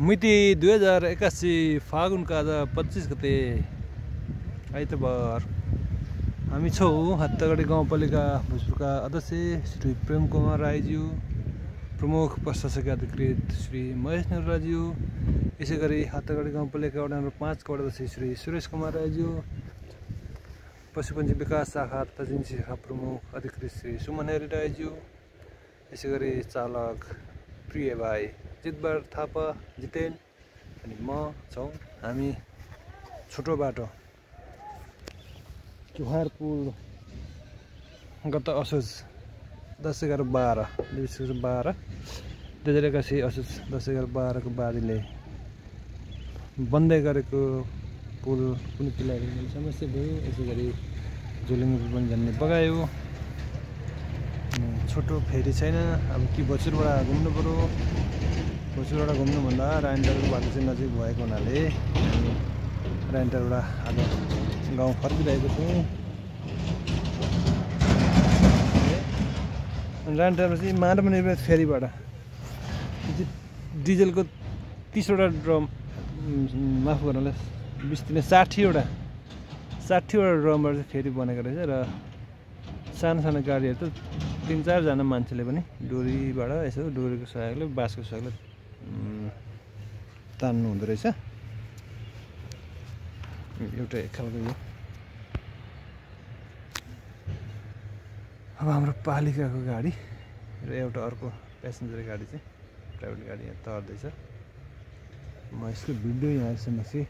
मिति 2081 फागुनका आज 25 गते आइतबार हामी छौँ हत्तगढी गाउँपालिका भोजपुरका अध्यक्ष श्री प्रेम कुमार राईज्यू, प्रमुख प्रशासक अधिकृत श्री महेश नेउराज्यू, यसै गरी हत्तगढी गाउँपालिका वडा नम्बर 5 का अध्यक्ष श्री सुरेश कुमार राईज्यू, पशुपन्छी विकास शाखा तथा जिन्सी शाखा प्रमुख अधिकृत श्री सुमन हेरी राईज्यू, यसै गरी चालक प्रिय भाइ जितबार थापा जितेन अनि म छौँ। हामी छोटो बाटो चुहार पुल गत असोज 10/11/12 2081 असोज 10/11/12 को बाढीले बन्दै गरेको पुल कुनै पिलाइदिने समस्या भयो। यसै गरी झोलुङ पनि झन्ने बगायो। छोटो फेरि छैन, अब कि भोजपुरबाट घुम्नु पऱ्यो। भोजपुरबाट घुम्नुभन्दा राइन्टारको बाटो चाहिँ नजिक भएको हुनाले हामी राइन्टारबाट आज गाउँ फर्किरहेको छौँ। राइन्टारमा चाहिँ माधव निर्वात फेरीबाट डिजलको 30वटा ड्रम, माफ गर्नुहोला 60वटा ड्रमबाट चाहिँ फेरि बनेको रहेछ र सानो गाडीहरू त 3-4 जना मान्छेले पनि डोरीबाट यसो डोरीको सहयोगले बाँसको सहयोगले तान्नु हुँदो रहेछ। एउटा एक खालको यो अब हाम्रो पालिकाको गाडी र एउटा अर्को प्यासेन्जर गाडी चाहिँ प्राइभेट गाडी यहाँ तर्दैछ। म यसको भिडियो यहाँसम्म चाहिँ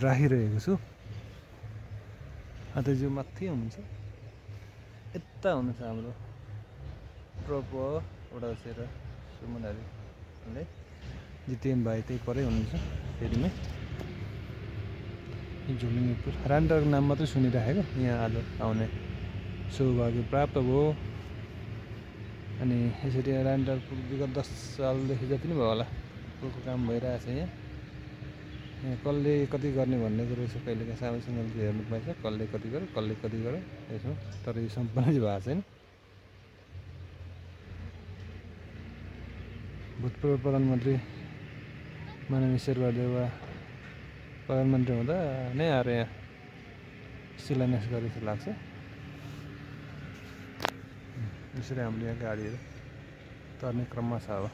राखिरहेको छु। अन्त जो माथि हुनुहुन्छ यता हुनुहुन्छ हाम्रो प्रपर वडा अध्यक्ष र सुमनहरूले जितेन भाइ त्यही परै हुनुहुन्छ फेरिमै। झोलुङपुर राइन्टारको नाम मात्रै सुनिराखेको, यहाँ आज आउने सौभाग्य प्राप्त भयो। अनि यसरी राइन्टार पुल विगत 10 सालदेखि जति नै भयो होला पुलको काम भइरहेछ। यहाँ कसले कति गर्ने भन्ने कुरो चाहिँ कहिलेकाहीँ सामैसँग हेर्नु पाइन्छ, कसले कति गर्यो यसो, तर यो सम्पन्न चाहिँ भएको छैन। भूतपूर्व प्रधानमन्त्री माननीय शेरबहादुर प्रधानमन्त्री हुँदा नै आएर यहाँ शिलान्यास गरे जस्तो लाग्छ। यसरी हाम्रो यहाँ गाडीहरू तर्ने क्रममा छ। अब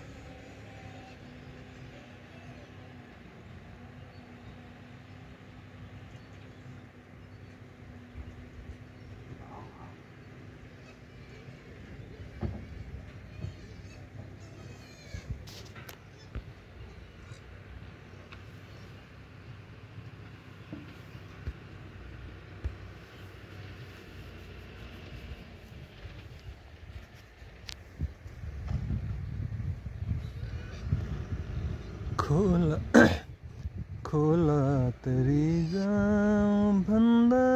खोला तरी जाऊँ भन्दा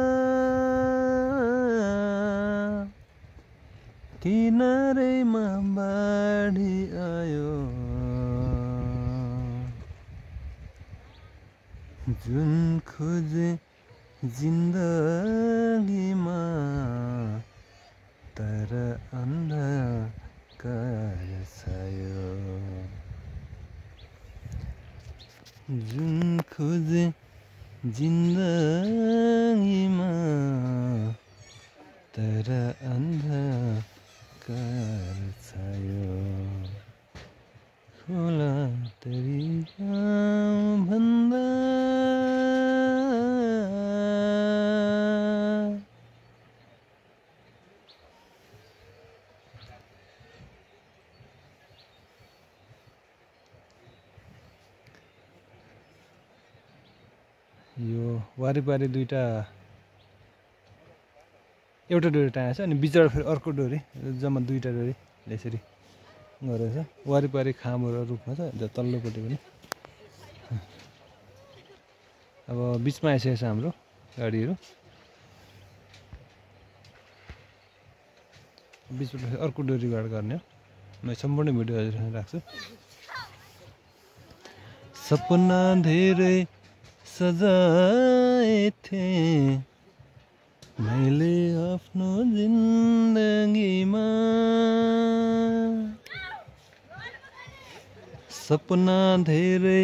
किनारैमा बाढी आयो, जुन खोजे जिन्दगीमा तर अन्धकार छायो, जुन खोजे जिन्दगीमा तर अन्धकार छायो, खोला तरी जाऊँ भन्दा यो वारिपारि एउटा डोरी टाँगेको छ अनि बिचबाट फेरि अर्को डोरी, जम्मा 2टा डोरी यसरी गरेको छ। वारिपारि खामहरू रूपमा छ तल्लोपट्टि पनि। अब बिचमा आइसकेको छ हाम्रो गाडीहरू। बिचबाट अर्को डोरीबाट गर्ने हो। म सम्पूर्ण भिडियो हजुर राख्छु। सपना धेरै सजाए थिएँ मैले आफ्नो जिन्दगीमा, सपना धेरै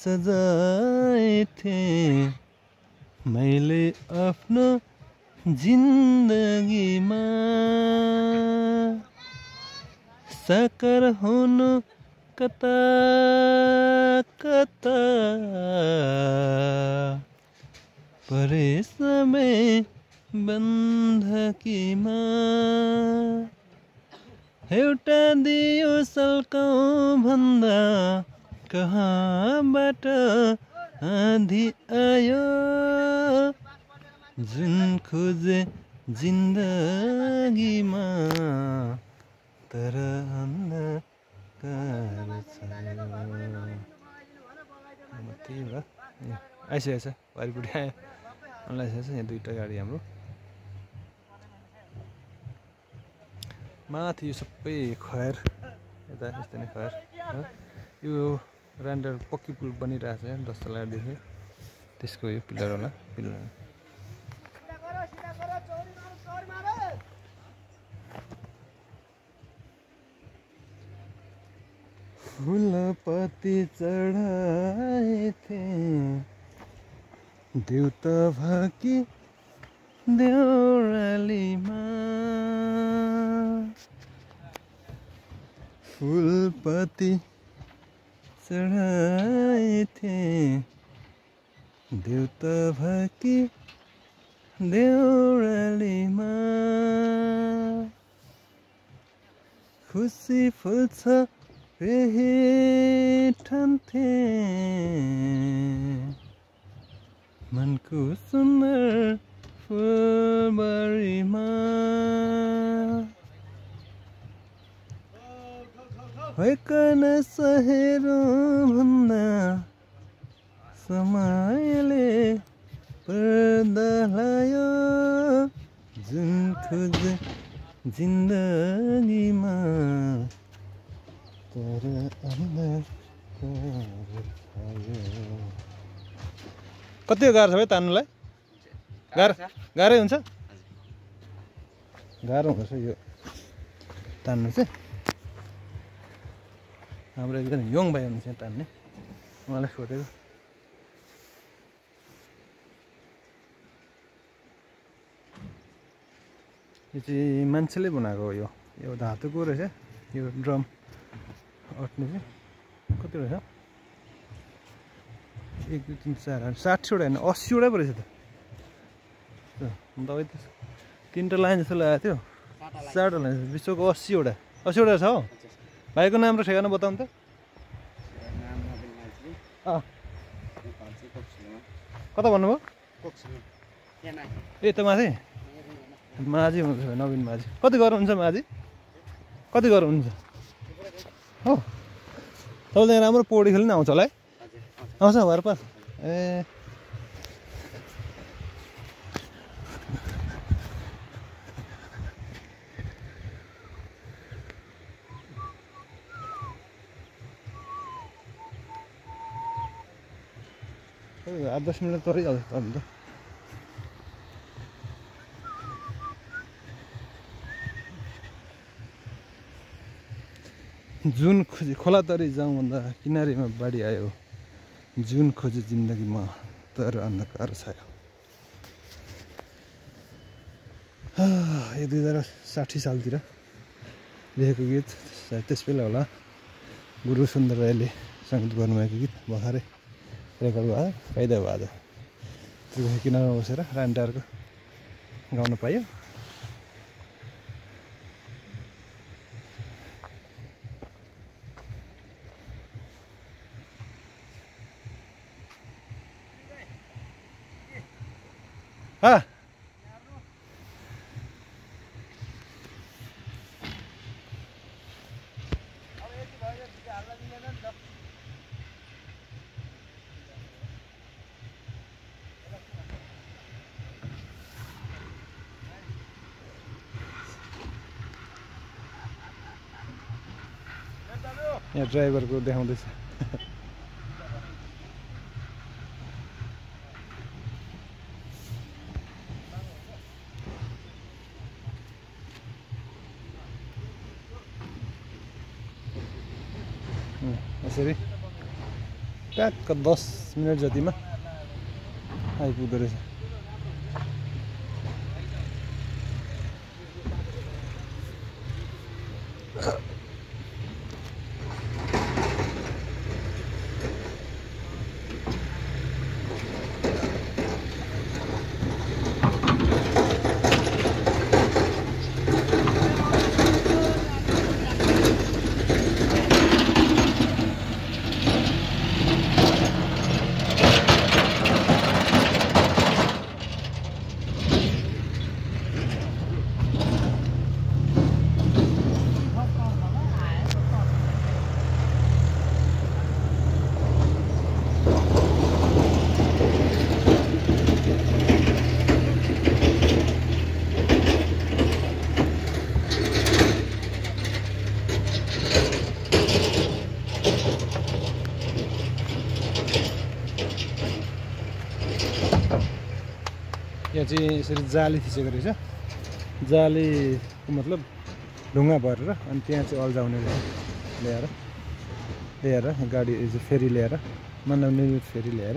सजाएथे मैले आफ्नो जिन्दगीमा साकार हुनु कता कता परे समय बन्धकीमा एउटा दियो सल्काउँ भन्दा कहाँबाट आँधी आयो जुन खोजे जिन्दगीमा तर अन्धकार त्यही हो आइसकेको छ वारिपट्टि आयो आइसकेको छ यहाँ दुईवटा गाडी हाम्रो माथि यो सबै खयर यता यस्तो नै खयर यो रान्डर पक्की पुल बनिरहेको छ 10 तलादेखि त्यसको यो पिलर होला पिलर फुलपति चढाएथे देउता भाकी देउरालीमा फुलपति चढाएथे देउता भाकी देउरालीमा खुसी फुल्छ ठान्थे मनको सुन्दर फुलबारीमा भइकन सहेरो भन्दा समयले पर्दा लायो जुन खोजे जिन्दगीमा तर कति गाह्रो छ भाइ तान्नुलाई गाह्रै हुन्छ गाह्रो हुन्छ यो तान्नु चाहिँ हाम्रो एकजना यङ भाइ हुनुहुन्छ तान्ने उहाँलाई सोधेको यो चाहिँ मान्छेले बनाएको हो यो धातुको रहेछ यो ड्रम अट्ने चाहिँ कति रहेछ 1 2 3 4 60वटा होइन 80वटा पो रहेछ त तपाईँ त 3टा लाइन जस्तो लगाएको थियो 4टा लाइन विश्वको 80वटा छ हो भाइको नाम र ठेगाना बताउनु त कता भन्नुभयो ए त माथि माझी हुनुहुन्छ नवीन माझी कति गर्नुहुन्छ माझी कति गर्नुहुन्छ हो तपाईँले राम्रो पौडी खेल्न आउँछ होला है आउँछ घर पास ए आठ 10 मिनट तरिहाल्छ त अन्त जुन खोजी खोला तरी जाउँ भन्दा किनारीमा बाढी आयो जुन खोजी जिन्दगीमा तर अन्धकार छायो यो 2060 सालतिर लेखेको गीत सायद त्यस बेला होला गुरु सुन्दर राईले सङ्गीत गर्नुभएको गीत भर्खरै रेकर्ड भयो फाइदा भयो आज त्यो किनारमा बसेर रान्टारको गाउन पायो यहाँ ड्राइभरको देखाउँदैछ यसरी ट्याक्क 10 मिनट जतिमा आइपुग्दो रहेछ। यहाँ चाहिँ यसरी जाली थिचेको रहेछ। जालीको मतलब ढुङ्गा भरेर अनि त्यहाँ चाहिँ अल्झाउने रहेछ ल्याएर गाडी फेरि ल्याएर निर्मित फेरि ल्याएर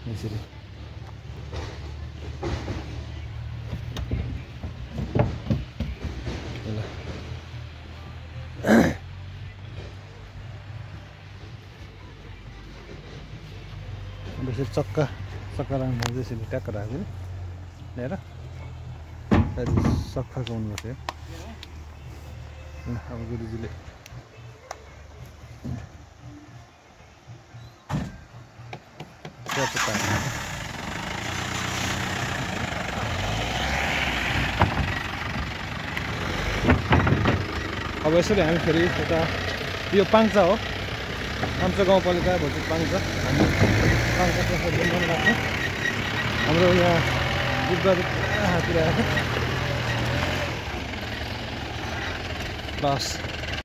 यसरी ल यसरी चक्का राख्नु यसरी ट्याक्क राख्दैन ल्याएर सफा गर्नुपर्छ। अब गुरुजीले अब यसरी हामी फेरि यता यो पाङ्चा हो काम्चा गाउँपालिका भन्छ पाङ्चा। हामी पाङ्चा त्यसरी राख्छौँ। हाम्रो यहाँ बुद्धहरू पुरा हातिरहेको छ। बस